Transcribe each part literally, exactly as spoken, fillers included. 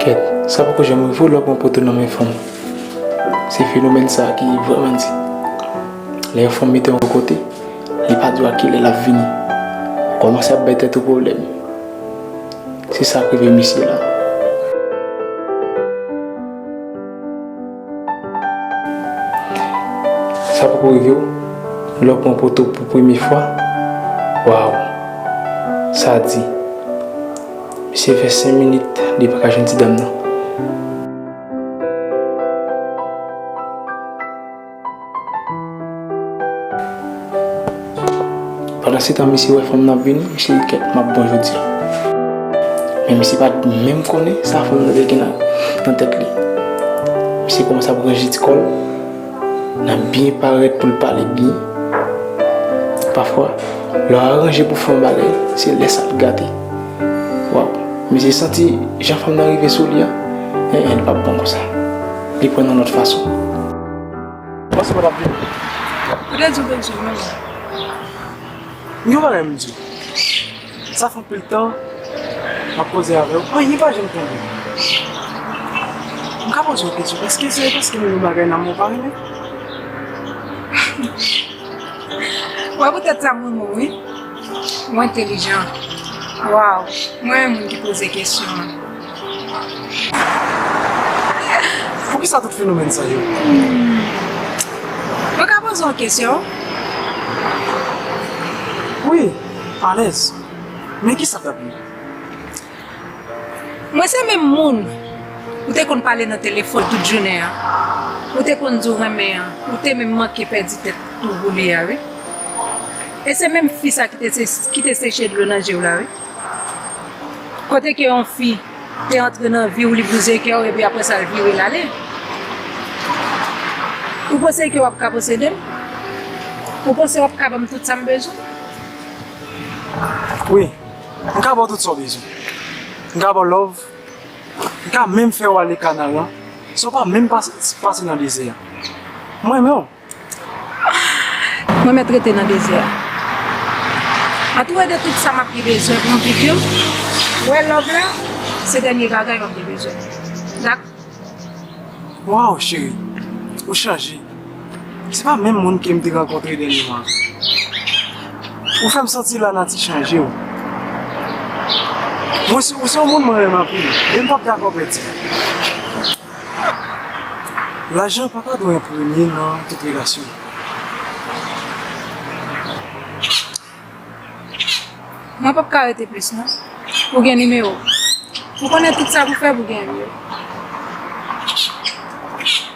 Kèt, sa poko janm rive w lè w pran poto nan men fanm. Se fenomèn sa a ki vrèman di. Lè yon fanm mete w yon kote, li pa di w a kilè l ap vini. Ou kòmanse ap bay tèt ou pwoblèm. Se sa k rive misye la. Sa poko rive w, lè w pran poto pou premye fwa? Waw! Sa di. Misye fè senk minit, li pa ka jwenn ti dam nan. Pandansetan, misye wè fanm nan ap vini, misye di, "Kèt, m ap bon jodi a." Men misye pa t menm konnen sa fanm nan te gen nan, nan tèt li. Misye kòmanse ap ranje ti kò l, nan byen parèt pou l pale byen. Pafwa, lè w aranje pou fè yon bagay, se lè sa ap gate. Waw, misye santi jan fanm nan rive sou li a, en, en, li p ap bon konsa. Li pran nan lòt fason. Panse mwen t ap vini. Ou te di w bezwen mwen. Yon bagay m di w. Sa fè anpil tan m ap koze avè w. Anyen pa janm tonbe. M ka poze w kesyon. Èske se paske nou yon bagay nan men w pa renmen? Wè poutèt sa m renmen w, wi. Ou entelijan. Waw. Mwen renmen moun ki poze kesyon an. Poukisa tout fenomèn sa yo? Mwen ka poze w kesyon? Wi, alèz. Men kisa k ap vini? Mwen se menm moun ou te konn pale nan telefòn tout jounen an. Ou te konn di w renmen an. Ou te menm manke pèdi tèt ou boule a, wi. E se menm fi sa ki te se-, ki te seche dlo nan je w la, wi. Kote ke yon fi te antre nan vi w, li brize kè w, epi apre sa, l vire l ale. Ou panse ke w ap ka posede m? Ou panse w ap ka ban m tout sa m bezwen? Wi, m ka ba w tout sa w bezwen. M ka ba w love. M ka menm fè w ale Kanaran, san w pa menm pase, pase nan dezè a. Mwen renmen w. Mwen mèt rete nan dezè a. Antoure de tout sa m ap gen bezwen pou m viv yo. Wè love la, se dènye bagay m ap gen bezwen. Dak. Waw, cheri, ou chanje. Se pa menm moun ke m te rankontre dènyèman. Ou fè m santi lanati chanje w. Mwen se, ou se yon moun mwen renmen anpil, e m p ap dakò pèdi. Lajan pa ta dwe an premye nan tout relasyon. Mwen p ap ka rete plis non. Ou gen nimewo. Ou konnen tout sa pou fè pou gen yo.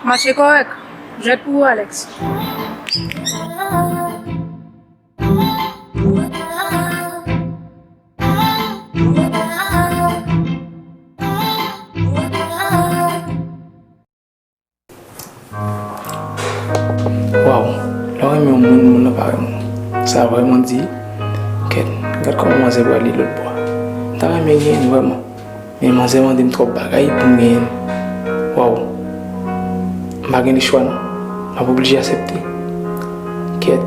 Mache kòrèk. Jwèt pou ou, Alex. Waw, lè w renmen yon moun, moun nan pa renmen w. Sa vrèman di, kèt, gad kòman manzè prale lòt bò a. M ta renmen genyen l vrèman. Men manzè mande m twòp bagay pou m genyen l. Waw. M pa gen lechwa non. M ap oblije aksepte. Kèt.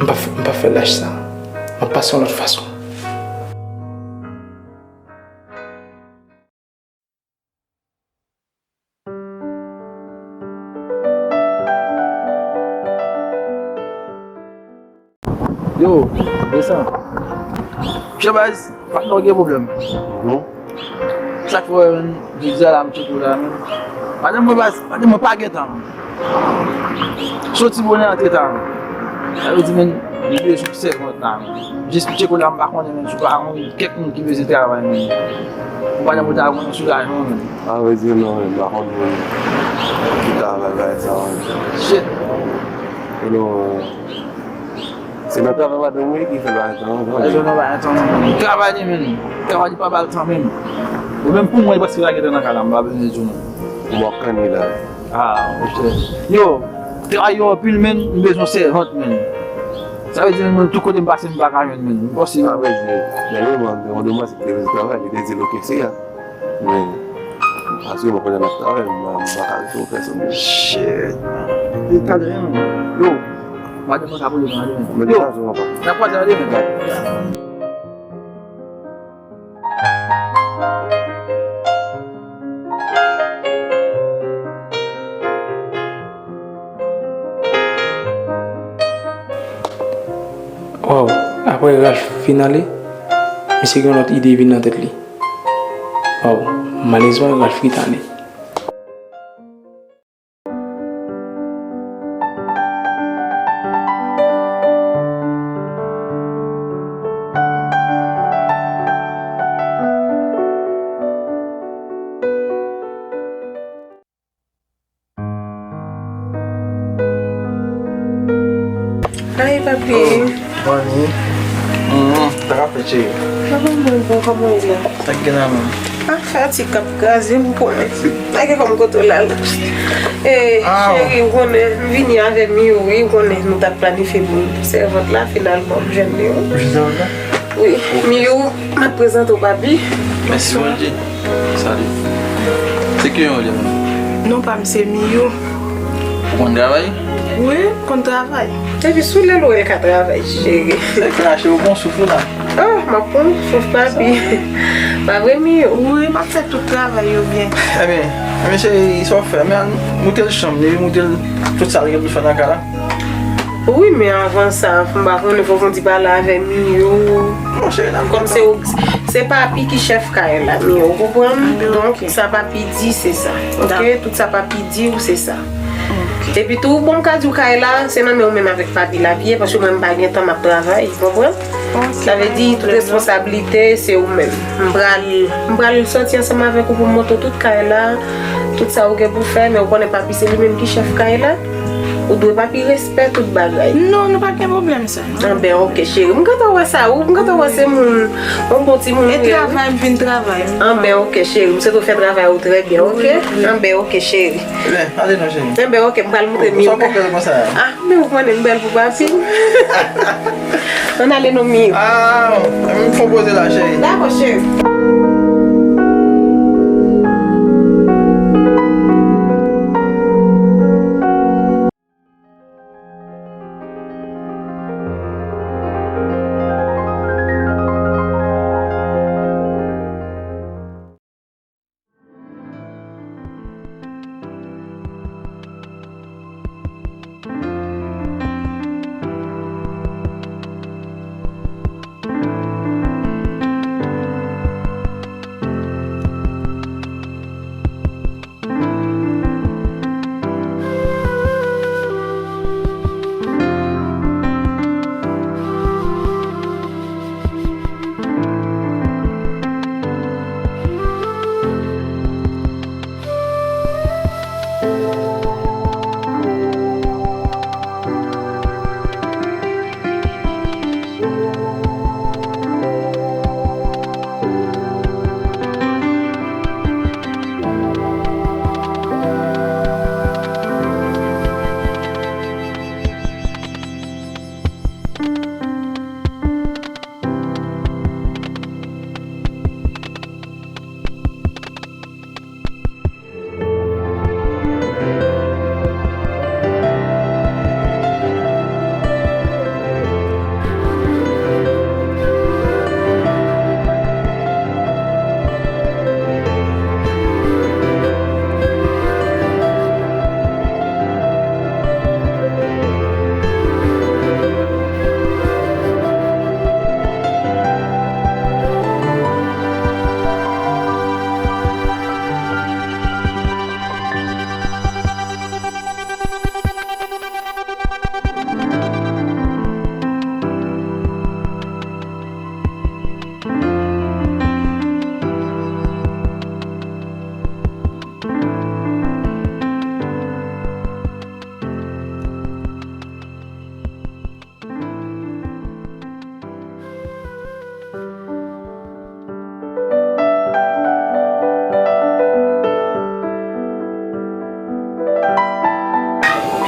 M pa f-, m pa fè lach sa. M ap pase yon lòt fason. Yo, desann. Pye baz, patnè w gen pwoblèm. Non. Sa k fè w wè, menn, jodi a la, m tcheke w la, menn. Madanm mwen baz, madanm mwen pa gen tan, menn. Soti bonè antre ta, menn. Sa vle di, menn, li bezwen sèvant la, menn. Jis m tcheke w la, m pa konnen, menn, si w pa yon kèk moun ki bezwen travay, menn. Ou pa nan mwen ta konn yon soulajman, menn. A vrè di, non, menn, m pa konn moun ki travay bagay sa, menn. Shit. Non, se nan travay madanm mwen ki fè bagay sa, menn. Travay li, menn. Travay li pa ba l tan, menn. Ou menm pou mwen, li prèske pa gen tan nan kay la, m pa bezwen di w, menn. M wè w kanni la. Ah, ok. Yo, travay yo anpil, menn, m bezwen sèvant, menn. Sa vle di, menn, mwen, tout kote m pase, m pa ka jwenn, menn. M panse. A vrè di, dènyèman, mwen demande si te bezwen travay, li te di l, "Ok, se a." Men, paske mwen konnen l ap travay, m pa, m pa ka rete yon pèsòn, menn. Shit. Li ta demen, menn. Yo, madanm mwen ka poze nan demen. Yo, n ap kwaze nan demen. Bye. Waw, apre Ralph fin ale, misye gen yon lòt ide vin nan tèt li. Waw, malezman Ralph ret ale. Hi, papi. Oh, Mami. Mm, sa k ap fèt, cheri? Sa va, mwen bon, kòman w ye la? Sa k gen la, man? Ah, fatig k ap kraze m, ou konnen. Pa gen kòm kote w la, la. Eh, cheri, ou konnen, m vini avè Miyou, wi, ou konnen, nou t ap planifye pou m sèvant la, finalman, m jwenn li, wi. Wi, Miyou, m ap prezante w, papi. Mèsi, Bondye. Salut. Se ki yon li menm? Non pa m se Miyou. Ou konn travay? Wi, m konn travay. Epi sou lè l wè l ka travay, cheri. Sa k fè a, cheri, ou pran souf ou la? Oh, m ap pran souf, papi. Pa vre, Miyou? Wi, m ap fè tout travay yo byen. Ebyen, ebyen, cheri, sa w fè? Men, moute l chanm li, moute l tout sa l gen pou l fè nan kay la. Wi, men avan sa, m pa konnen, fòk m di pale avè Miyou. Non, cheri, n ap... Kòm se ou, se papi ki chèf kay la, Miyou, ou konprann? Donk, sa papi di, se sa. Oke? Tout sa papi di w, se sa. Epi tou, bon, m ka di w kay la, se nan men w menm avèk papi l ap ye, paske mwen, m pa gen tan, m ap travay, ou konprann? Sa vle di, tout responsablite, se ou menm. M pral, m pral sòti ansanm avèk ou pou m montre w tout kay la, tout sa ou gen pou fè, men ou konnen papi, se li menm ki chèf kay la. Ou dwe papi respè tout bagay. Non, nou pa gen pwoblèm sa. Anben, oke, cheri. M gentan wè sa, ou, m gentan wè se moun, yon bon timoun ou ye, wi. E travay, m vin travay. Anben, oke, cheri. M swete w fè travay ou trè byen, oke? Anben, oke, cheri. Ebyen, ale non, cheri. Anben, oke, m pral montre Miyou. Sa w pran bèl konsa a? Ah, men ou konnen m bèl pou papi. Ann ale non, Miyou. Ah, m fè yon poze la, cheri. Dakò, cheri.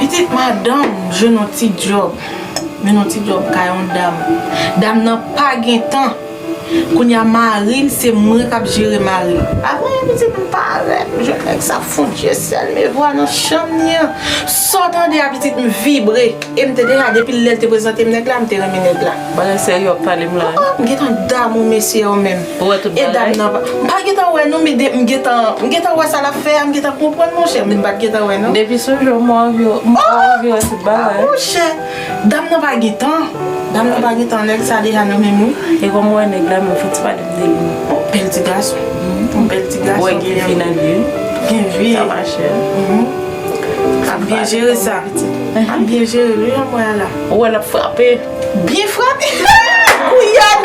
Pitit madanm jwenn yon ti djòb. Jwenn yon ti djòb kay yon dam. Dam nan pa gen tan. Kounye a mari l, se mwen k ap jere mari l. Avan, pitit m parèt, m jwenn nèg sa fou Dye sèl, men vwa nan chanm li an. Sa w tande a, pitit m vibre. E m te deja, depi lè l te prezante m nèg la, m te renmen nèg la. Bagay serye w ap pale m la, wi. Ah, m gentan damou mesye yo menm. Ou wè tout bagay? E dam nan pa, m pa gentan wè non, men de, m gentan, m gentan wè sa l ap fè a, m gentan konprann monchè, men m pa t gentan wè non. Depi sou jou m anvi, m anvi wè tout bagay. Ah, monchè, dam nan pa gen tan. Dam nan pa gentan, nèg sa deja nan men mwen. E kòm ou wè nèg la, men fò ti pale m de li. Yon bèl ti gason. Yon bèl ti gason. Ou wè gen vi nan li, wi. Gen vi. Sa mache. Ap byen jere sa. Ap byen jere l, wi, anmwey la. Ou wè l ap frape. Byen frape. Gouyad.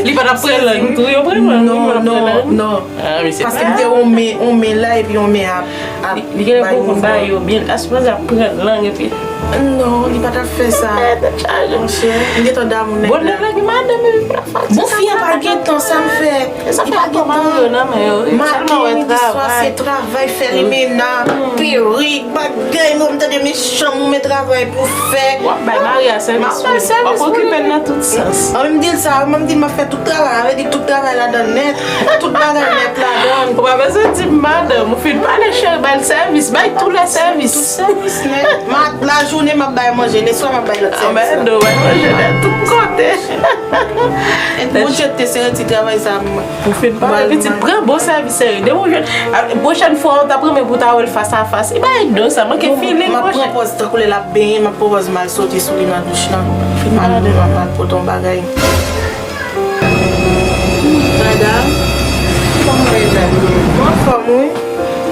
Li pa t ap pran lang tou, yo pran lang, wi, yo pran lang. Non, non. Ah, mesye. Paske m te yon men, yon men la, epi yon men ap, ap Li gen pou konn ba yo byen. Aspoze ap pran lang epi. Non, li pa t ap fè sa. Tèt chaje. Monchè, m gentan damou nèg la. Bon, nèg la gen madanm epi pou l ap fatige. Bon, fi an pa gentan sa m fè. Li pa gentan. Maten, midi, swa, se travay, fè limena, perik, bagay, non, m tande mechan, ou men travay pou fè. W ap bay Maria sèvis, wi. W ap okipe l nan tout sans. An, m di l sa, m di l m ap fè tout travay, sa vle di tout travay ladan nèt, tout bagay nèt ladan. Ou pa bezwen di m madanm, ou fin pale cheri, bay l sèvis, bay tou lè sèvis. Tout sèvis nèt. Ma, lajounen m ap bay manje, leswa m ap bay lòt sèvis la. Anmède, bay manje nèt tout kote. Bondye te sere ti travay sa m. Ou fin pale, pitit, pran bon sèvis seri. Depi w jwenn, a, pwochèn fwa ou t ap renmen pou w ta wè l fas a fas. E bay do sa, manke feeling, monchè. M ap pran pòz tankou lè l ap benyen, m ap pran pòz m al sote sou li nan douch lan. Fin pale. M al pote yon bagay. Madanm, kòman w ye la? Mwen anfòm, wi.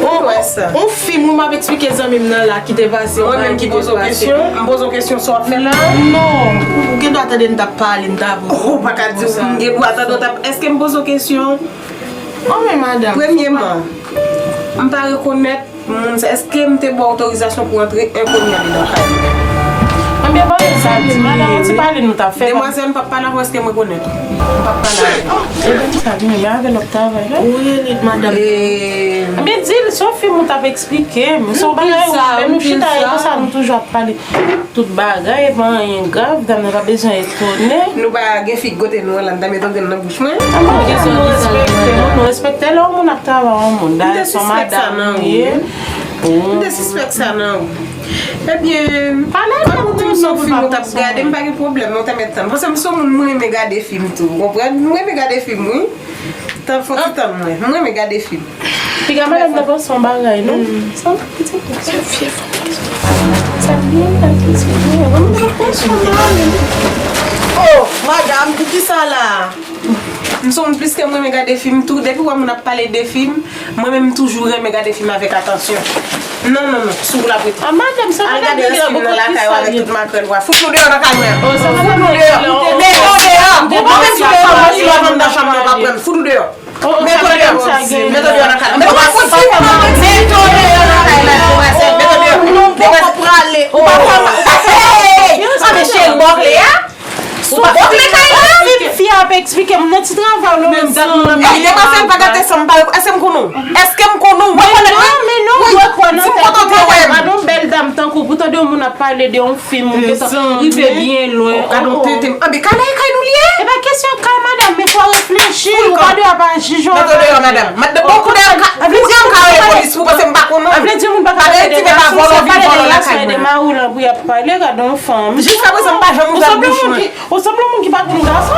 Ou wè sa? On fim, wi, m ap eksplike zanmi m nan la ki te pase, yon bagay ki te pase. Mwen menm ki poze w kesyon? M poze w kesyon sa w ap fè la? Non, ou gen dwa tande m t ap pale, m t ap. Ou pa ka di m gen dwa tande w t ap. Èske m poze w kesyon? Mwen menm, madanm. Premyeman, m pa rekonèt moun sa. Èske m te ba w otorizasyon pou w antre enkoni andedan kay mwen? Ebyen, pa gen sa di, madanm, yon ti pale nou t ap fè. Demwazèl, m p ap pale avè w, èske m rekonèt ou? M p ap pale avè w. Ebyen, sa vini, men avè lòt travay la. Wi, li, madanm. Ebyen, di l, se yon fim ou t ap eksplike m. Se yon bagay ou, lè nou chita, e konsa nou toujou ap pale. Tout bagay, e pa anyen grav, dam nan pa bezwen etone. Nou pa gen fig kote nou an la, n ta met yon grenn nan bouch mwen. Anmwey, nou respekte, nou, nou respekte lè yon moun ap travay yon moun. Dayè, se yon madanm li ye. M te sispèk sa nan ou. Ebyen, kòm ou di m se yon fim ou t ap gade, m pa gen pwoblèm, non, te mèt tann. Paske m se yon moun, mwen renmen gade fim tou, ou konprann? Mwen renmen gade fim, wi. Tann, fò ti tann mwen. Mwen renmen gade fim. Piga madanm nan panse yon bagay, non? Sa pitit. Sa vye fanm. Sa byen, sa pitit. Mwen panse yon bagay. Oh, madanm, poukisa la? M se yon moun plis ke mwen renmen gade fim tou. Depi w wè moun ap pale de fim, mwen menm m toujou renmen gade fim avèk atansyon. Non, non, non, sou w l ap rete. A, madanm, sa pa gade rès fim nan lakay ou avèk tout makrèl ou a. Fout nou deyò nan kay mwen. Fout nou deyò. Mete w deyò. Ou pa menm fout deyò, mwen si w ap anndan chanm nan, w ap pran m. Fout ou deyò. Mete w deyò. Mete w deyò nan kay la. Mete w deyò nan kay la. Mete w deyò. Ou poko prale. Ou pa fè, ou pa fè. Hey! Anben cheri, bò kle a. Sou bò kle kay la. Fi a ap eksplike m nan ti travay ou menm zam nan. Ey, demwazèl, pa gate san m pa. Èske m konnen w? Èske m konnen w? Mwen konnen. Men non, men non, mwen konnen. Di m kote w te wè m. Gade yon bèl dam tankou, pou tande yon moun ap pale de yon fim, ou gentan rive byen lwen. Gade yon tenten. Anben kay la e kay nou li ye? E pa kesyon kay, madanm, men fò w reflechi. Ou pa dwe ap aji jan w ap aji. Mete w deyò, madanm. Mete w deyò, m ka, ou di m ka rele polis, ou panse m pa konnen w? Sa vle di moun pa ka pale de gason, se pale de gason e de mari w lan pou y ap pale, gade yon fanm. Jiskaprezan, m pa janm ouvè bouch mwen. Ou sanble yon moun ki pa konn gason.